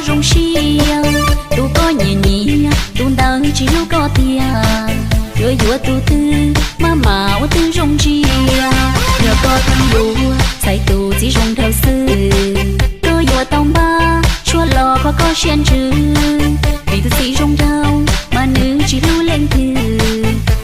zoo siab. Tus koj nyiam nyiam, tus ntawd tsis hlub koj tiag. Yuav yuav tus twg, maj mam ua twb zoo ntsia. Yog koj tau yuav, txhais tus txiv zoo nraug xwb. Koj yuav tau npaj, tshuaj los kho koj siab ntsws. Vim tus txiv zoo nraug, mas nws tsis hlub leej twg.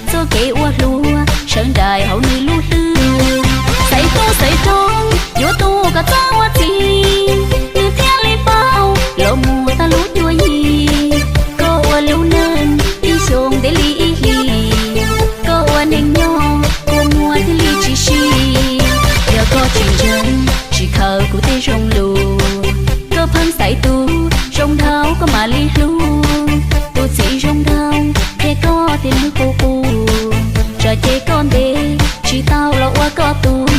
Txoj kev ua hluas, sawv nraim hauv nws lub hlwb. Xaiv tub xaiv rooj, yuav tus kom txawj ua txiv. Nws thiaj li paub, los mus tag lub cuab yig. Koj ua lub neej, ib xyoo ntev li ib hlis. Koj ua neej nyob, kua muag thiaj li tsis sib. Yog koj tsis ntseeg, tsis khaws kuv tej zoo lus. Koj pheej xaiv tus, zoo nraug koj mam li hlub. Tus txiv zoo nraug, qhia koj tias nws qus qus. Tsam ces koj ntev, tsis tau los ua koj tug.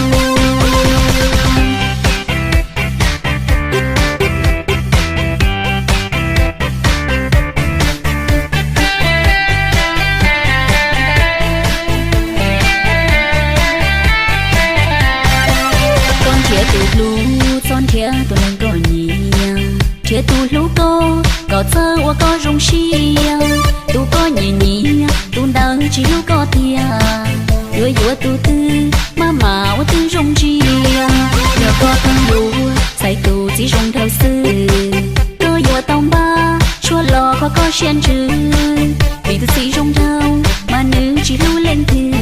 Koj nrhiav tus hlub, txhob nrhiav tus neeg koj nyiam. Nrhiav tus hlub koj, kom txawj ua koj zoo siab. Tus koj nyiam nyiam, tus ntawd tsis hlub koj tiag. Yuav yuav tus twg, maj mam ua twb zoo ntsia. Yog koj pheej yuav, txhais tus txiv zoo nraug xwb. Koj yuav tau npaj, tshuaj los kho koj siab ntsws. Vim tus txiv zoo nraug, mas nws tsis hlub leej twg.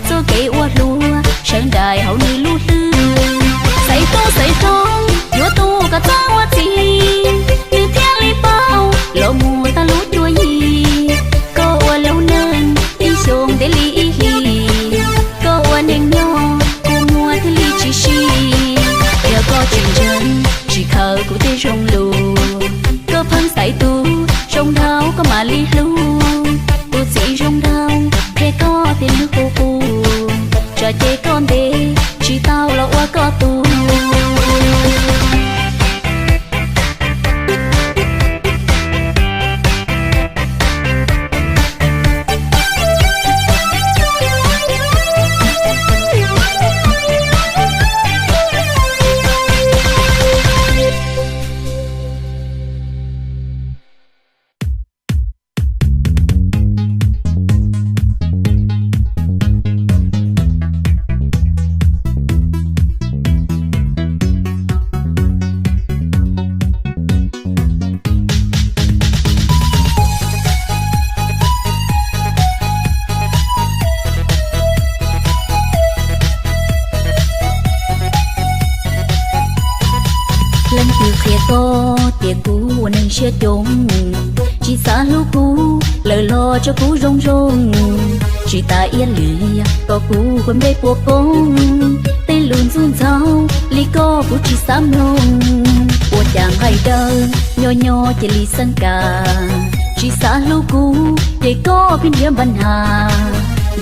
Txoj kev ua hluas, sawv nraim hauv nws lub hlwb. Xaiv tub xaiv rooj, yuav tus kom txawj ua txiv. Nws thiaj li paub, los mus tag lub cuab yig. Koj ua lub neej, ib xyoo ntev li ib hlis. Koj ua neej nyob, kua muag thiaj li tsis sib. Yog koj tsis ntseeg, tsis khaws kuv tej zoo lus. Koj pheej xaiv tus, zoo nraug koj mam li hlub. Tus txiv zoo nraug, qhia koj tias nws qus qus. Tsam ces koj ntev, tsis tau los ua koj tug. Leej twg qhia koj tias kuv ua neeg siab coob, tsis xav hlub kuv, lawm los tso kuv zoo zoo. Tsis tas iab liam kom kuv kua npe puas poob, tej lus ntxub ntxaug li koj kuv tsis xav mloog. Ua cas nqaij dawb nyob nyob cia li xeeb kas, tsis xav hlub kuv ces koj pheej nrhiav npab nas.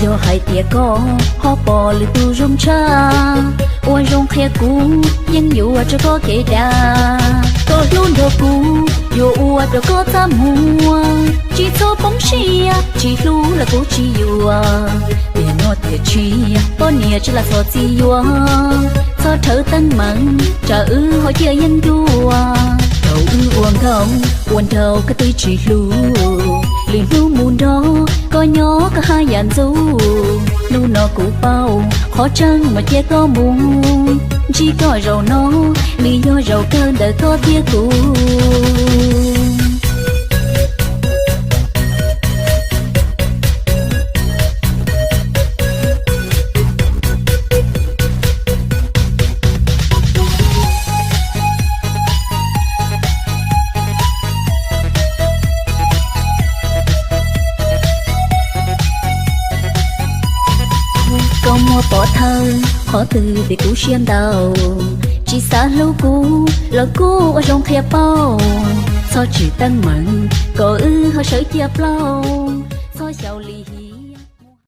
Yog hais tias koj ho pom lwm tus zoo tshaj, ua zoo qhia kuv yeej yuav rau koj kev dag. Koj hlub nrog kuv yuav ua rau koj txaj muag, tsis txhob poob siab, tsis hlub los kuv tsis yuam. Tiam no tiam tshiab poj niam tsis lam txhob txwm yuav, txhob rhawv teeb meem tsam wb ho ciaj yeeb ncuab. Thaum wb ua nkauj ua nraug koj twb tsis hlub, lwm hnub mus nrog koj nyob koj haj yam ntxub. Hnub no kuv paub qhov tseeb mas cia koj mus, ntsib koj zaum no nws yog zaum kawg ntawm koj thiab kuv. Koj muaj pov thawj qhov twg vim kuv siab ntau, tsis xav hlub kuv los kuj ua zoo qhia paub. Txhob tsim teeb meem kom wb ho sawv cia plaub, txhob xyaum li